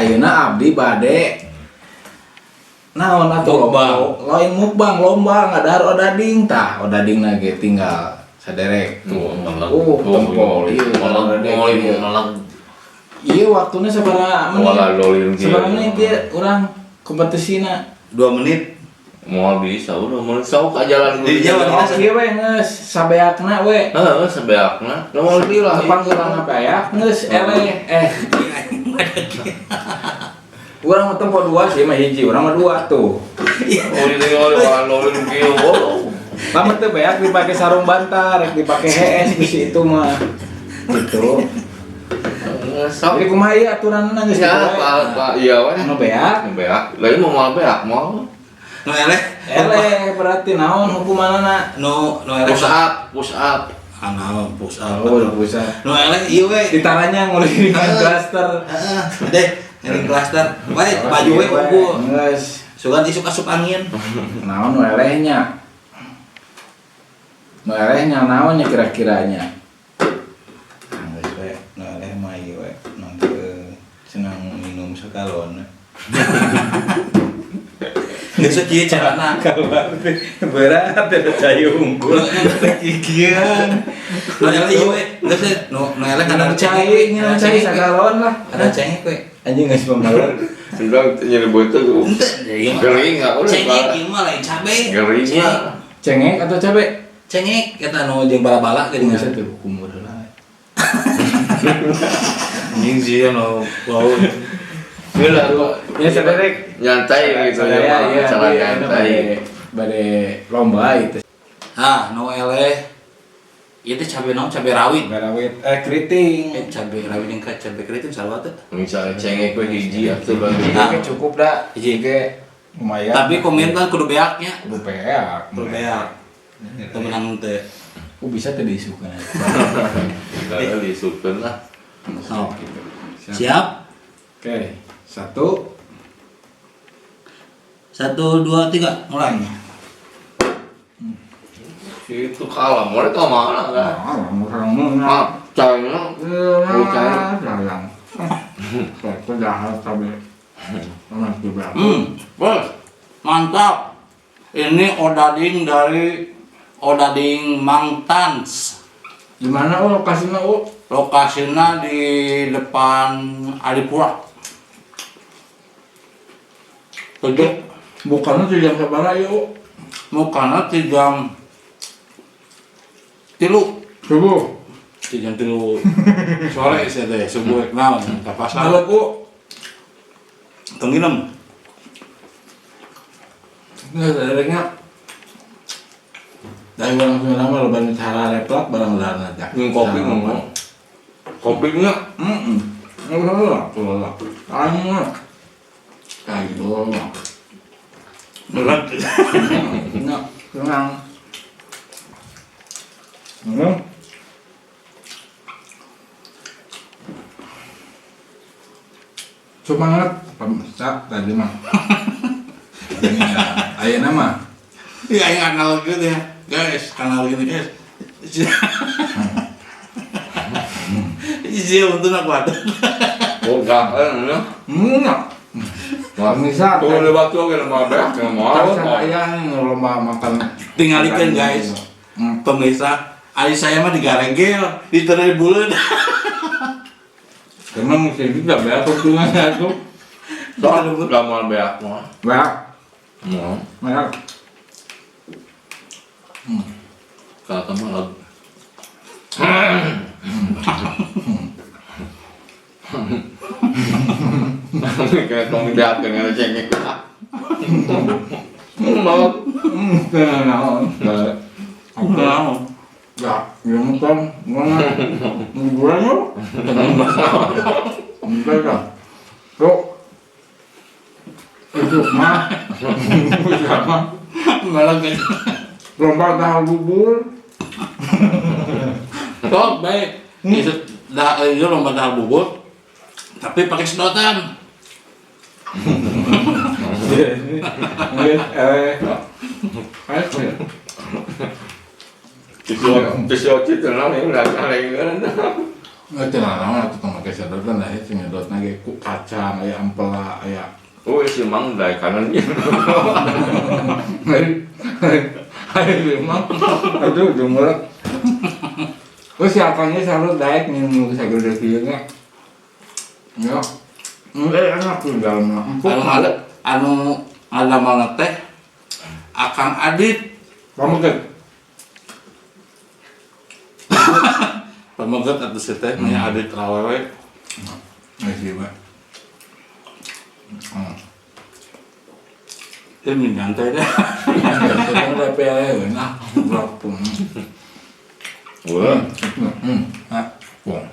Ayeuna abdi bade naon atuh Mukbang. Lain mukbang, lomba ngadahar odading tah, odadingna ge tinggal saderek tuh. Tempo ieu odading. Ieu waktuna sabaraha menit? Walah dolin kieu. Sabaraha menit ieu urang kompetisina? 2 menit. Moal bisa udah mun sok ajalan Di Jawa Oh, dina kieu we geus sabeakna we. Heeh, sabeakna. Nu moal deui lah. Tepang beak geus eleh eh. Urang mah tempo dua sih mah hiji, urang mah dua tuh. Oh, ditinggal walah dolin kieu. Lamun teu beak dipake sarung bantal, rek dipake hees geus itu mah. Gitu. Sok. Jadi kumaha ieu aturanna geus Ya, kitu we. Pak, iya we. Anu beak, Nu beak. Lain mau moal beak moal. Nu eleh. eleh berarti naon hukumanana? Nu nu eleh. Push up, push up. Ah, naon push up. Oh, bisa. Nu eleh ieu we. Ditaranya ngulilingan klaster. Heeh, deh, ngiring klaster. Wae baju we unggul. Geus. Sugan isuk asup angin. Naon nu elehnya? Nu elehnya naonnya kira-kiranya? Nah, geus we, nu eleh mah ieu we, nanti senang minum sakalon. Geus kieu carana. Keluar berat ada cai unggul. Kikian. Nu eleh ieu we. Geus we, nu nu eleh Minum kada cai, minum cai sagalon lah. Ada cengek we. Anjing geus pembalap. Sudah nyeri beuteung. Henteu, ieu mah. Gering enggak udah. Cengek ieu mah lain cabe. Geringnya. Cengek atau cabe? Cengek eta nu jeung bala-bala geuning. Geus teh hukum heula. Anjing sih nu bau. Gila kok. Ya saderek. Nyantai gitu Sadaya, ya, iya, cara iya, nyantai. Bade lomba itu. Ah, nu eleh. Ieu teh cabe naon? Cabe rawit. Garawit keriting. Eh, cabe rawit jeung ka cabe keriting sarua teh. Misalnya cengek we hiji atuh berarti. Ah. Oke cukup dah. Hiji. Oke lumayan. Tapi komentar kudu beaknya. Kudu beak. Kudu beak. Teu menang teh. Oh bisa teh diisukeun. Kita disukeun lah. Oh. Gitu. Siap? Oke, satu. 1 2 3 mulai. Itu kalah, mereka mana kan? Ah, orang menang. Ah, cainya. Oh, cai. Sayang. Itu jahat cabe. Emang juga. Bos. Mantap. Ini odading dari Odading Mang Tans. Di mana oh lokasinya oh? Lokasinya di depan Adipura. Tujuh. Bukannya di jam sabaraha ieu? Mukana di jam 3. Subuh. Di jam 3 sore sih teh, subuh naon ka pasar. Malam oh. Tong nginem. Nggak sadarnya. Dari orang sembilan mah lebaran cara replak barang lebaran aja. Minum kopi ngomong. Kopinya Heeh. Enggak lah, lah. Kayak gitu. Berat. Enggak, tenang. Semangat pemirsa tadi mah. Ayo nama. Iya, yang kanal gitu ya. Guys, kanal gini guys. Iya, untung aku ada. Oh, enggak, ya. Enggak. Pemirsa, Tuh udah waktu oke lomba beak, nggak mau. Terus ayah lomba makan. Tinggalikeun guys. Pemirsa, ari saya mah digaregel, diterai buleun. Emang mesti juga beak tuntungannya tuh. Soal nggak mau beak mah. Beak, Mau. beak. Kalau kamu lagi. Kayak tong beak dengan cengek. Mau. Tenang. Nah, Ya, yang nonton, mana? Bulan yuk. Enggak dah. Tuh. Itu mah. Sama. malah gitu. Lomba tahu bubur. Sok baik. Itu dah itu lomba dahar bubur. Tapi pakai sedotan. Mungkin eh. Tisu tisu tenang ya udah ada yang. Nggak cenah naon atuh tong make sedotan lah sing nyedotna ge ku kacang aya ampela aya. Oh, si Mang dari kanan. Ayo memang aduh jumlah. Oh siapanya selalu daek minum sagede kieu nya. Ya. Enak tuh dalamnya. Empuk. Anu ngadamelna teh Akang Adit. Pameget. Pameget atuh si teh nya Adit rawewe. Nggak sih, Pak. Dia nyantai deh. Kita udah pele, nah, berapa? Wah. Ah, wah,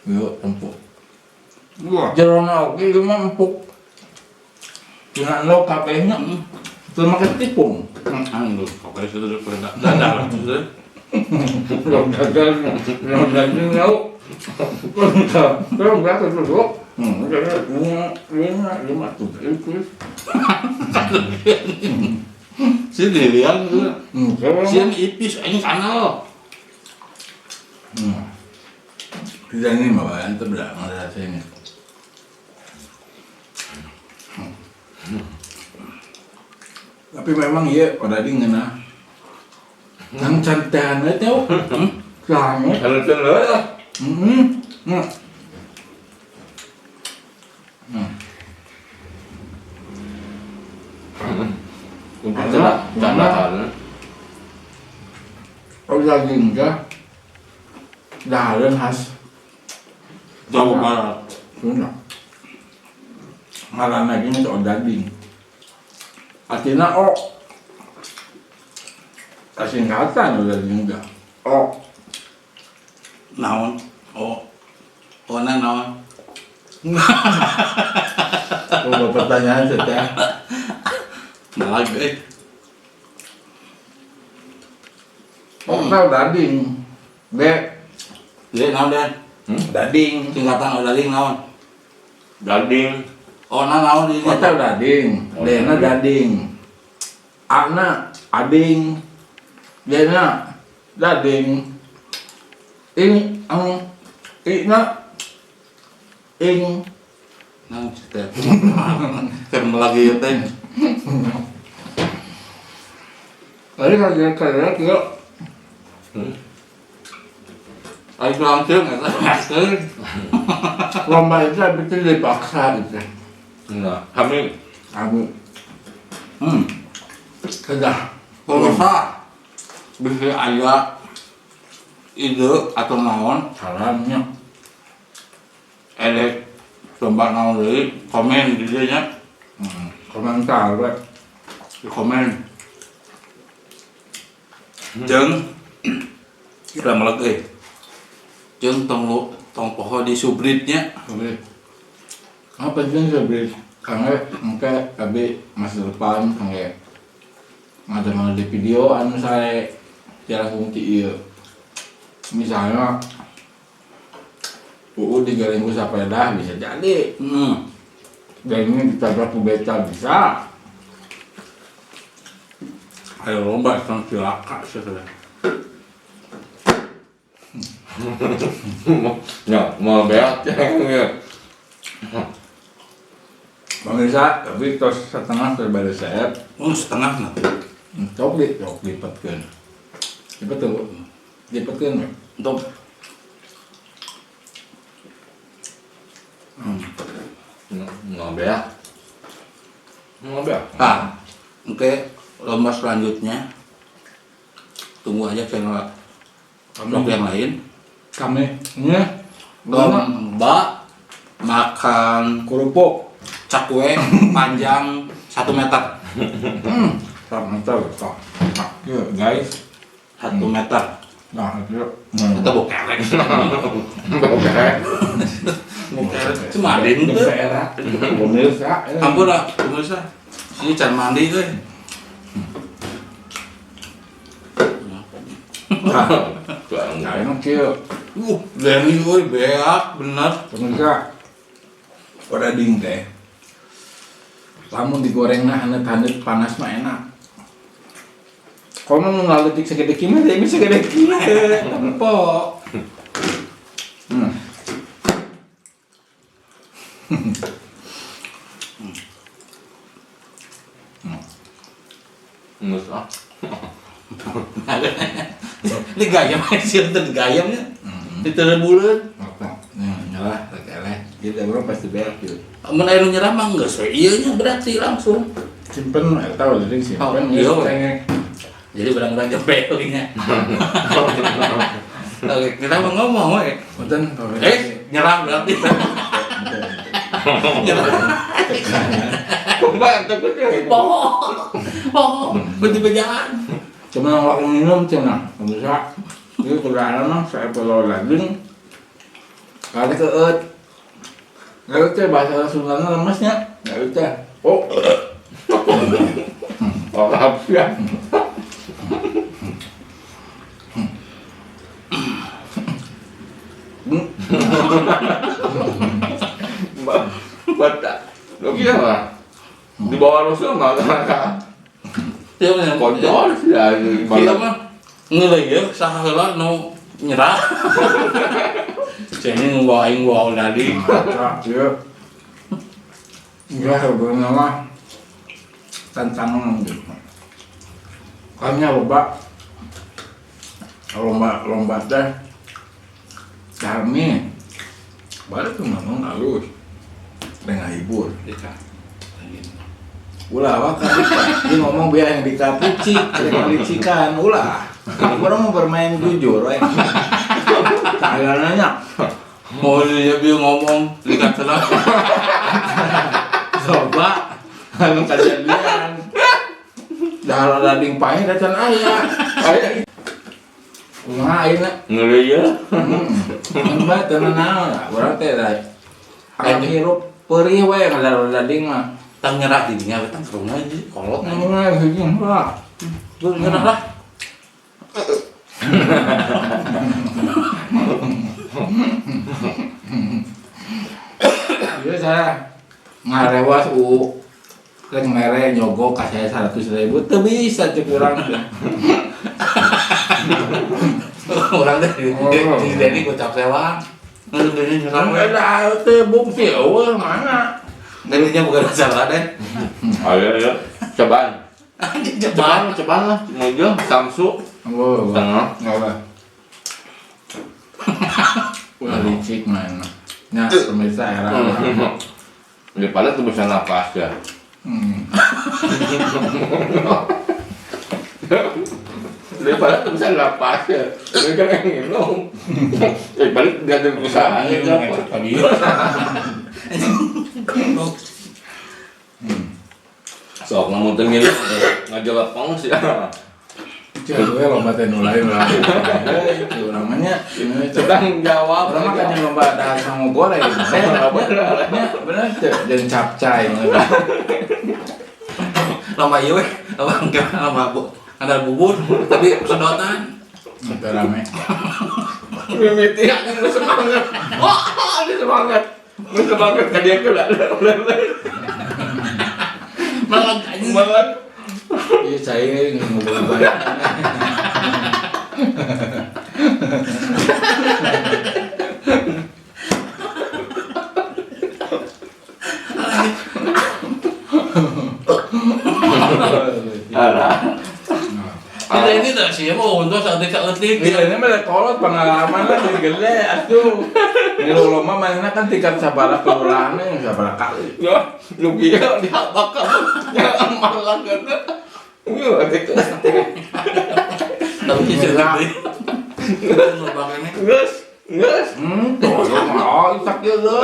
yuk empuk. Wah. Jerona oke, itu mah empuk. Dengan lo kabehnya, itu makan tipung. Anu, pokoknya sudah udah dadah sudah. Lo gagal, lo daging lo. Lo berapa dulu? 5, 5, 7, itu. Sendirian tuh. Siang ipis, ini kanal. Tidak ini bapak, itu berat rasanya. Tapi memang iya, odading ngeunah. Nang cantehan we teh. Sange. Halusin lah. Ada. Odading teh dahareun khas Jawa Barat. Sunda. Ngaranna ge geus odading. Artinya o. Singkatan odading teh. O. Naon? O. Ona naon? Oh, pertanyaan sih teh. Nah lagi. O teh odading. B. D naon deh? Dading. Singkatan odading naon? Dading. Ona naon di O teh odading. D na dading. A na ading. D na dading. Ing ang I na ing. Nang teh. Keur lagi ieu teh. Tadi kalau kayak gitu. Ayo langsung eta. Lomba itu habis dipaksa gitu. Nah, kami. Kamu. Sudah. Pemirsa, bisa aya ide atau naon sarannya. Elek lomba naon deui, komen di dieu nya. Komentar we. Di komen. Jeung kita melek euy. Jeung tong tong poho di subritnya. Subrit. Apa sih subrit? Kangge engke abi masa depan kangge ada di video anu saya jalan kungti ieu. Misalnya UU digaring ku sapeda bisa jadi. Dan ini ditabrak ku beca bisa. Ayo lomba tong cilaka sebenarnya. Ya, mau beat ya. Pemirsa, tapi tos setengah terbaru saya. Oh, setengah nah. Cok di, cok lipatkeun. Lipat tuh. Lipatkeun we. Untuk Mau beat. Mau beat. Ah, oke, lomba selanjutnya. Tunggu aja channel vlog yang lain. Kami ini lomba makan kerupuk cakwe panjang 1 meter. 1 meter. Nah, guys, 1 meter. Nah, itu. Kita bokerek. Bokerek. Bokerek. Cuma adin tuh. Pemirsa. Ampun lah, pemirsa. Sini can mandi euy. Nah, emang kieu. Denny euy beak bener. Pemirsa. Odading teh. Lamun digorengna haneut-haneut panas mah enak. Kono nu ngaletik segede kieu mah teh segede kieu. Empok. Geus ah. Ini gayam sih teu gayamnya. Diteu buleun. Nyerah tak eleh. Jadi orang pasti beak gitu. Mun aya nu nyerah mah geus we ieu nya berarti langsung. Simpen eta jadi simpen. Oh, iya. Jadi barang-barang jempel nya. Oke, kita mau ngomong we. Punten. Nyerah berarti. Nyerah. Kumaha teh Bohong. Bohong. Bejaan. Cuma waktu minum cenah, bisa. Jadi kudaran mah saya perlu daging. Kali keut. Lalu teh bahasa Sundana lemesnya. Lalu teh. Oh. Oh, ya. Batak. Lo kira mah di bawah rusuh mah kontol sih ya. Kita mah ngeuleuh saha heula nu nyerah. Cengeng bawa aing bawa tadi. Iya. Enggak sebenarnya mah tantangan gitu. Kayaknya lomba lomba teh kami baru tuh ngomong halus dengan hibur. Ulah waka dia ngomong biar yang dikapuci, dikapucikan ulah. Orang mau bermain jujur, we. Tak nanya. Mau dia biar ngomong lihat tenang. Coba anu kejadian. Dah lading pahit dan aya. Aya. Kumaha ayeuna? Ngeri ya. Heeh. Teu naon lah, urang teh da. Aya hirup peurih we kada lading mah. Tang nyerah dirinya, tang kerungna aja, kolot aja. Nah, hiji lah. Tuh nyerah lah. Iya saya ngarewas u rek mere nyogok ka saya 100.000 teu bisa cek urang teh. Urang teh di Denny gocap sewang. Ngeuleuh nyerah we. Ada teh bukti eueuh mana? Deninya bukan masalah deh. Ayo ayo cobaan. Anjing cobaan. Cobaan lah. Mojo Samsu. Oh, setengah. Enggak lah. Ulah licik main. Nya pemirsa era. Daripada tuh bisa napas ya. Daripada tuh bisa napas ya. Mereka yang minum. Balik dia ada usaha ya apa. Sok ngomong teh ngilu ngajelepong sih. Cewek lomba teh nu lain lah. Itu namanya ini sedang jawab. Orang mah kan lomba dahar sangu goreng. Bener, bener teh jeung capcay. Lomba ieu we, lomba lomba ada bubur tapi sedotan. Itu rame. Mimiti aku semangat. Wah, ini semangat. Ini semangat tadi aku lah. Malah malah. Iya, saya ngobrol banyak. Alah. Ini tak sih, mau untuk saat itu saat itu. Ini mah kolot pengalaman lah di gede atuh. Ini lomba mainnya kan tingkat sabaraha kelurahan yang sabaraha kali. Ya, lu kira di apa kamu? Ya malah kata. Iya, gitu. Tapi sih lomba ini. Nges, nges. Tuh, oh, isak dia tuh.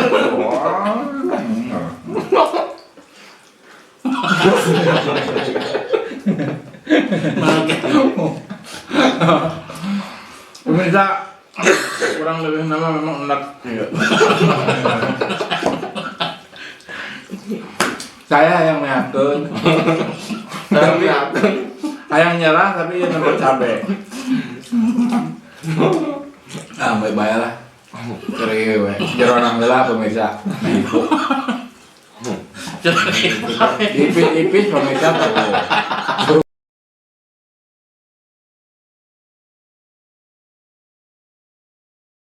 Pemirsa, kurang lebih nama memang enak. Saya yang meyakin. Saya nyerah tapi yang nambah cabe. Ah, baik-baik lah. Ceri we. Jero nang heula pemirsa. Ipis-ipis pemirsa tuh.